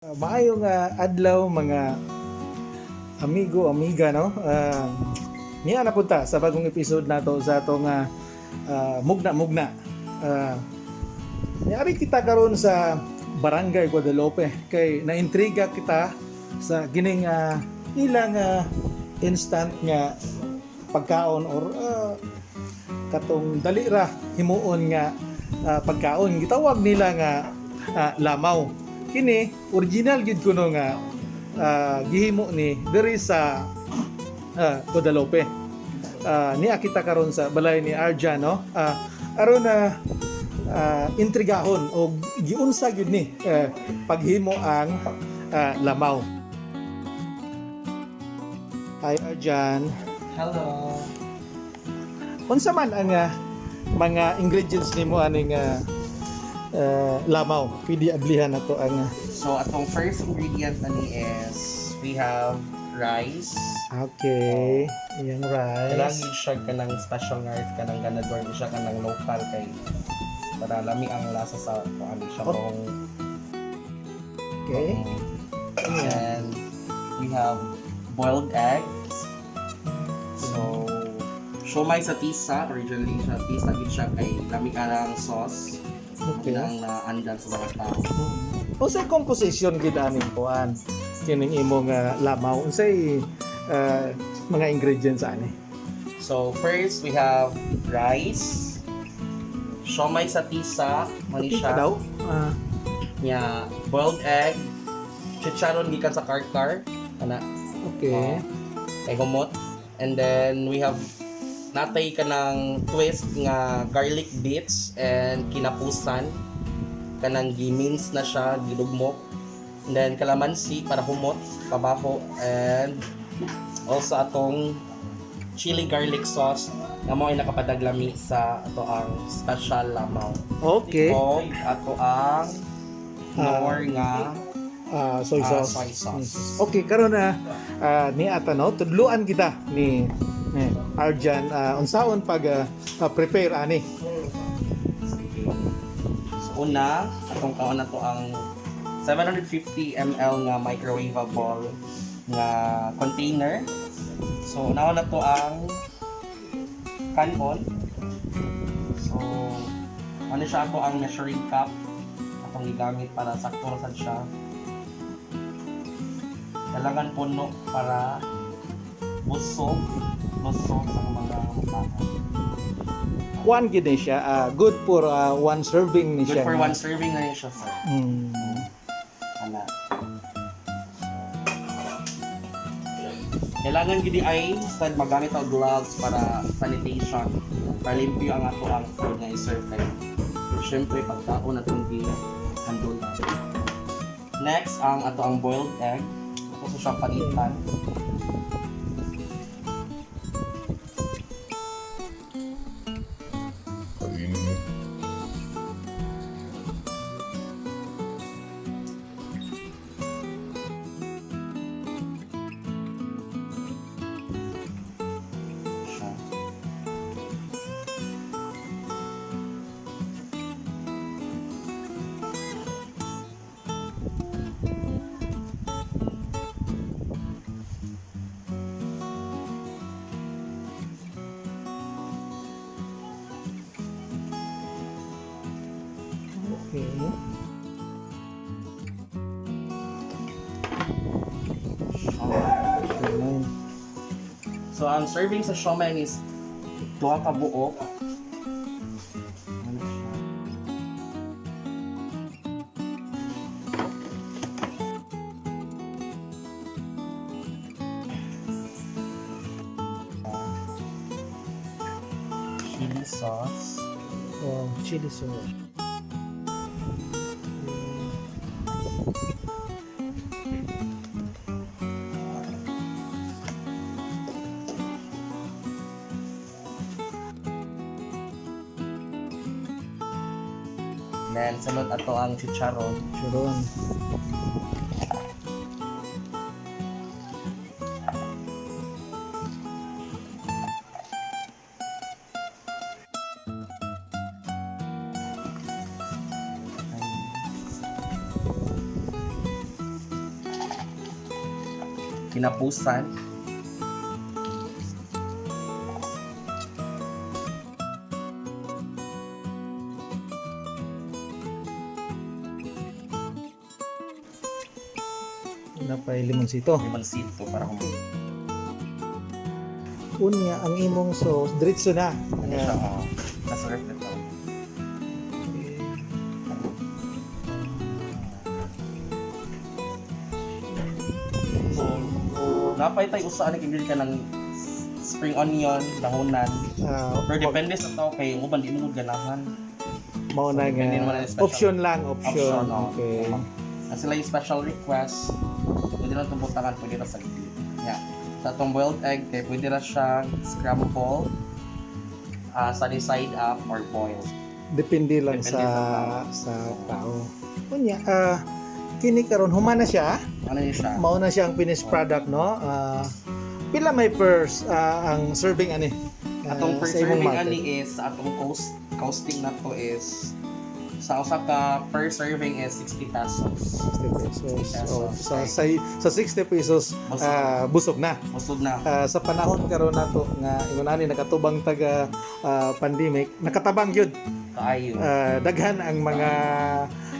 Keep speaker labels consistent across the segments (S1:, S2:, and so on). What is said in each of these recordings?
S1: Maayong adlaw, mga amigo, amiga, no? Niya na punta sa bagong episode nato sa atong Mugna Mugna. Niari kita karon sa Barangay Guadalupe kay naintriga kita sa gining ilang instant nga pagkaon or katong dali ra himuon nga pagkaon, gitawag nila nga lamaw. Kini original gid kuno nga gihimo ni diri sa Guadalupe. Niya kita karon sa balay ni Arjan, no, aron na intrigahon og giunsa gyud ni paghimo ang lamaw. Hi, Arjan.
S2: Hello.
S1: Unsa man ang mga ingredients nimo aning lamaw? Pwede ablihan nato ang
S2: So, atong first ingredient ani is we have rice.
S1: Okay, iyang
S2: Kailangan
S1: rice.
S2: yun siya kanang special nga rice, kanang ganador, di siya kanang local kay para lami ang lasa sa kung ano siya kung
S1: Okay.
S2: And we have boiled eggs. So, siomai sa tisa, originally siya tisa gid siya kay lami ang sauce. Ang naandan sa mga tao.
S1: Unsay composition gid aning kuan kining imong lamaw? Unsay mga ingredients ani?
S2: So first we have rice, siomai sa tisa, mani
S1: Kita
S2: siya,
S1: daw.
S2: Nya boiled egg, chicharon gikan sa karkar, ana kay humot. And then we have natay kanang twist nga garlic bits and kinapusan, kanang gimince na siya, gilugmok. And then kalamansi para humot, pabaho, and also atong chili garlic sauce nga mao ay nakapadaglami sa ato ang special lamaw. Og ato ang Knorr nga
S1: Soy sauce.
S2: Soy sauce.
S1: Okay, karon na ni ata, no, tudluan kita ni Arjan unsaon pag prepare ani.
S2: Sige. So una, atong kaon na to ang 750 ml nga microwavable nga container. So una na to ang kanon. So ano siya, ato ang measuring cup atong gigamit para sakto ra sad siya. Kailangan puno para busog, busog sa mga mukhaan.
S1: Kuan gid ni siya, good for one serving ni
S2: Good
S1: siya.
S2: for
S1: nga.
S2: one serving na yun siya, sir. Ana. Kailangan gid ay sad magamit og gloves para sanitation. Para limpyo ang ato ang food nga i-serve kayo. Siyempre pagkaon atong gi handol. Next ang ato ang boiled egg. Ato sa siya palitan.
S3: Kainin mo.
S2: Siya.
S1: Okay. Siomai.
S2: So ang serving sa siomai is duha ka buok. Ano siya? Chili sauce.
S1: Oh, chili sauce.
S2: Then sunod ato ang chicharon.
S1: Chiron.
S2: Kinapusan.
S1: Una pa limonsito.
S2: Limonsito para kung
S1: Unya ang imong sauce diretso na.
S2: ano siya, oh. Naserve ito. So, napay tayo usaan nag ka ng spring onion, dahonan. Pero depende sa tao kay ang uban di mo ganahan.
S1: Mao na
S2: So, depende
S1: nga.
S2: naman ang special.
S1: Option lang, option.
S2: Option, oh.
S1: Okay.
S2: Ang sila yung special request, pwede lang itong butangan, pwede ra sa gilid. Yeah. Sa atong boiled egg, kay pwede ra siya scramble, sunny side up, or boiled.
S1: Depende lang
S2: Depende
S1: sa tao. Unya, kini karon human na siya.
S2: Ano yun siya?
S1: Mao na siya ang finished product, no? Pila may first ang serving ani?
S2: Atong per
S1: sa imong
S2: serving
S1: market?
S2: ani is, sa atong costing na to is, sa usa ka per serving is 60 pesos.
S1: 60 pesos.
S2: 60 pesos.
S1: Oh, sa 60 pesos
S2: Busog.
S1: busog na.
S2: Busog na.
S1: Sa panahon karon nato nga ingon ani nakatubang taga pandemic, nakatabang gyud.
S2: Kaayo.
S1: Daghan ang mga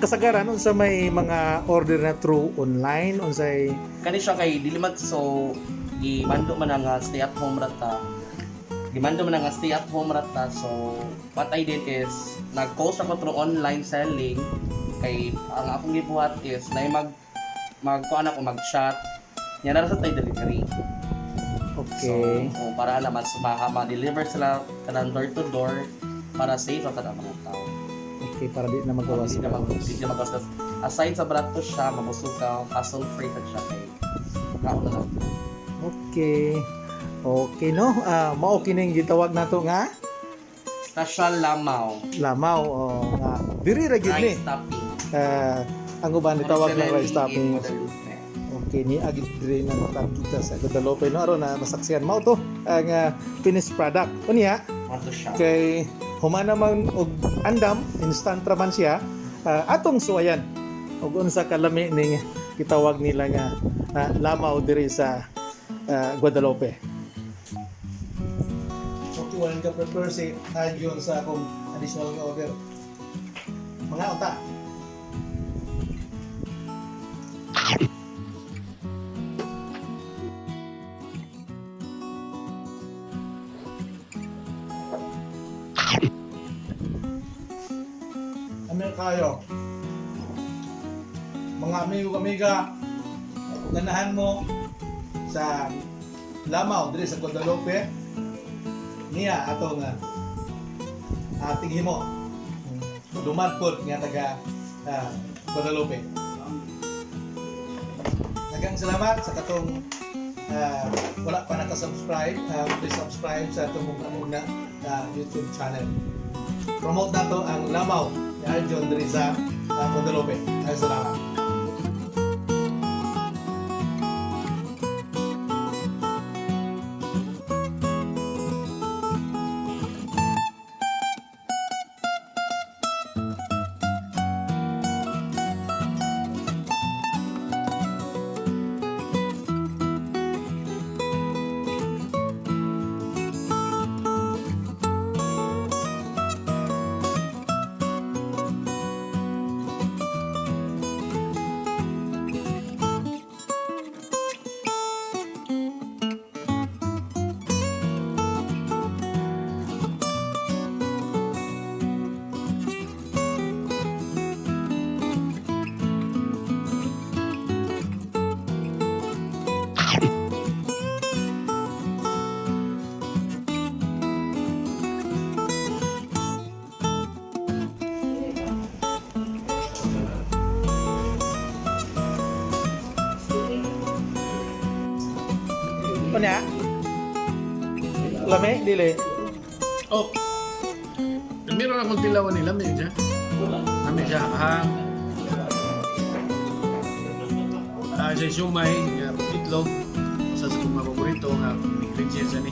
S1: kasagaran unsa may mga order na through online, unsay
S2: Kani siya kay dili man, so gimando man ang stay at home ra ta. Gimando man ang stay at home ra ta. So what I did is nag-post ako through online selling kay ang akong gibuhat is nay mag magkuan ako mag-chat. Nya na ra sa tay delivery.
S1: Okay.
S2: So, para na mas ma-deliver sila kanang door to door para safe ang tanang mga tao.
S1: Okay, para di na magawas.
S2: Hindi na hindi na magawas. Aside sa barato siya, mabusog ka, hassle free sa siya kay kaon na lang.
S1: Okay. Okay, no? Mao kining gitawag nato nga
S2: Special lamaw.
S1: lamaw o nga diri ra gyud ni.
S2: Rice topping.
S1: Ang uban gitawag na rice
S2: Originally in
S1: topping.
S2: Guadalupe.
S1: Okay, ni agi diri nang kita sa Guadalupe, no, aron na masaksihan mao to ang finished product. Unya
S2: Ano siya?
S1: kay humana man og andam, instant ra man siya, atong suwayan og unsa kalami ning gitawag nila nga lamaw diri sa Guadalupe. Okay, walang ka prepare si Aljon sa akong additional nga order. Mga unta. Amin kayo. Mga amigo, amiga, kung ganahan mo sa lamaw diri sa Guadalupe, niya atong ating himo. Dumadpod nga taga Guadalupe. Daghang salamat sa katong wala pa naka-subscribe, please subscribe sa atong muna YouTube channel. Promote nato ang lamaw ni Aljon diri sa Guadalupe. Daghang salamat. Unya? Lami, dili.
S3: Oh. Meron akong tilawan nila, medyo. Lami siya. Sa siumay, nga itlog. Isa sa kong mga paborito nga ingredients ani.